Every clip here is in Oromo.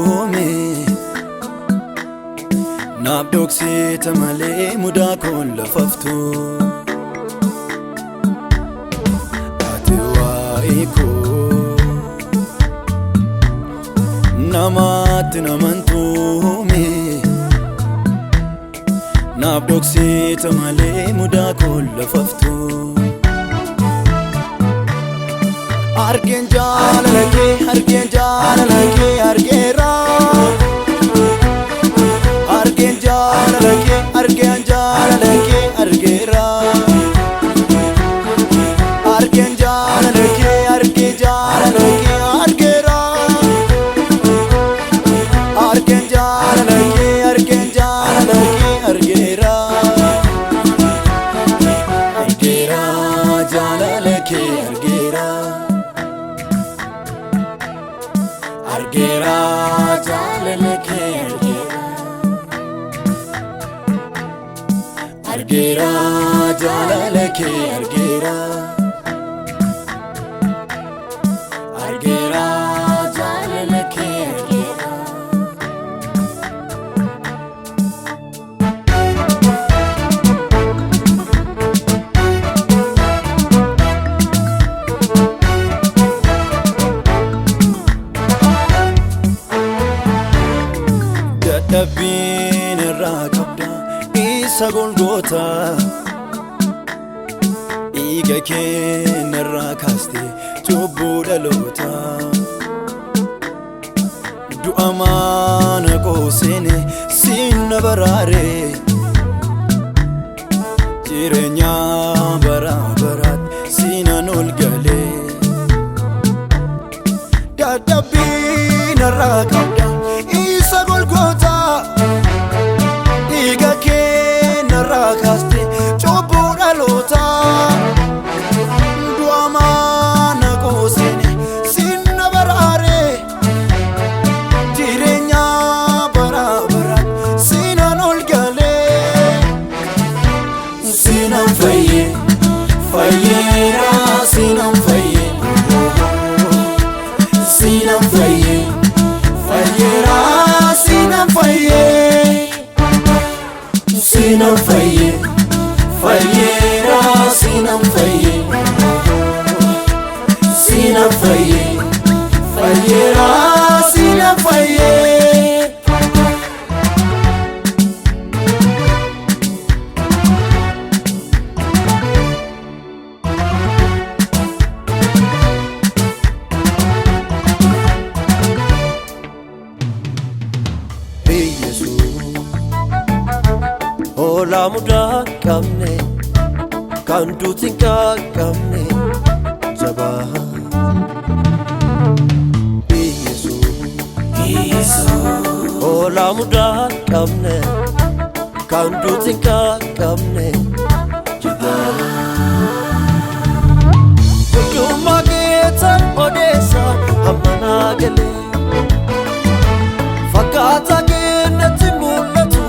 namantuumi naaf dhoksita malee mudaa koon lafaftu ati waa'ee koo namaatti namantuumi naaf dhoksita malee mudaa koon lafaftu. Argeen jaalala kee, argeen jaalala kee, argeera. Argeen jaalala kee, argeen jaalala kee, argeera. Argeen jaalala kee, argee jaalala kee, argeera. Argeen jaalala kee, argeen jaalala kee, argeera. Argeera jaalala kee, argeera. Argeera jaalala kee, argeera. Argeera jaalala kee, argeera. Argeera jaalala kee, argeera. Dadhabbiin irraa qabda isa golgoota dhiiga keen irraa kaaste cubbuu dhaloota du'a maana qoosene sinna baraare jireenya bara baraatti sinan ol galee dadhabbiin irraa qabda isa golgoota dhiiga keen irraa kaaste cubbuu dhaloota du'a maana qoosene sinna baraare jireenya bara baraatti sinan ol galee sinan fayye fayyeera sinan fayye sinan fayye fayyeera sinan fayye sinan fayye fayyeera sinan fayye sinan fayye fayyeera sinan fayye. Yesuus hoolaa mudaa hin qabne kan duuti hin qaqqabne jabaa. Yesuus hoolaa mudaa hin qabne kan duuti hin qaqqabne jabaa. Guddummaa keetan odeessa hamma naa galee. Fakkaataa keenyatti mul'atu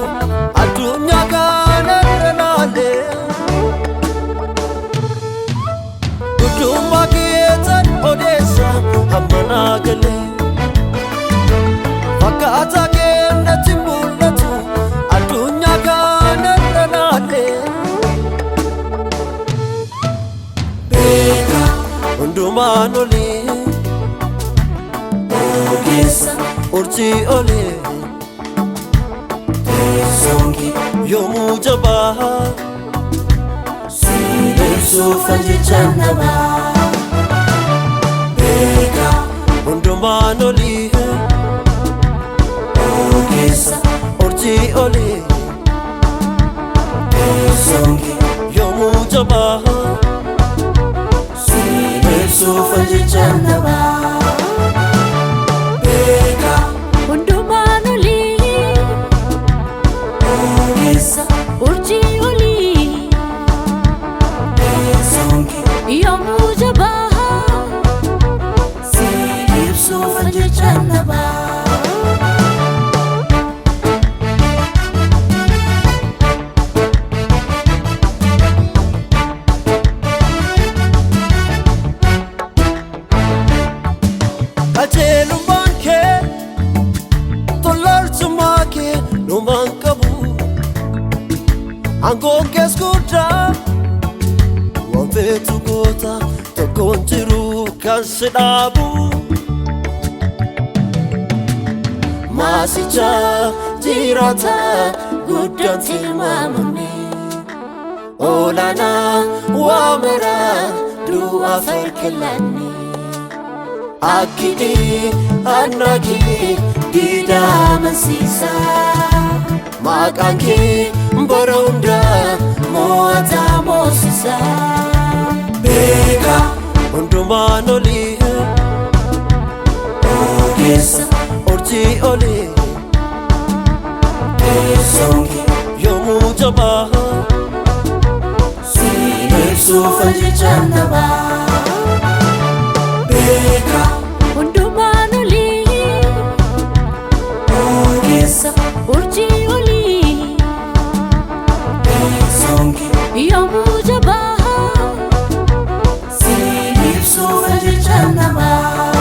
addunyaa kana irra laalee. Guddummaa keetan odeessa hamma naa galee. Fakkaataa keenyatti mul'atu addunyaa kana irra laalee. Beeka hundumaan olii. Ogeessa urjii olii. Teessoon kee yoomuu jabaa. Siin ibsuuf jechaan dhabaa. Beeka hundumaan olii. Ogeessa urjii olii. Teessoon kee yoomuu jabaa. Siin ibsuuf jechaan dhabaa. Beeka Hundumaan olii, ogeessa urjii olii, teessoon kee yoomuu jabaa. Siin ibsuuf jechaan dhabaa. Aangoon kees guddaa waan feetu goota, tokkoon jiru kan si dhaabu. Maasicha jiraata guddaan tilmaamamne, olaanaa waa mara du'aaf harkilanne. Akkidii annakii diidaa amansiisa, maqaan kee bara hundaa mo'ataa moosisa. Beeka hundumaan olii, ogeessa urjii olii, teessoon kee yoomuu jabaa, siin ibsuuf jechaan dhabaa. Beeka hundumaan olii, ogeessa urjii olii, teessoon kee yoomuu jabaa, siin ibsuuf jechaan dhabaa.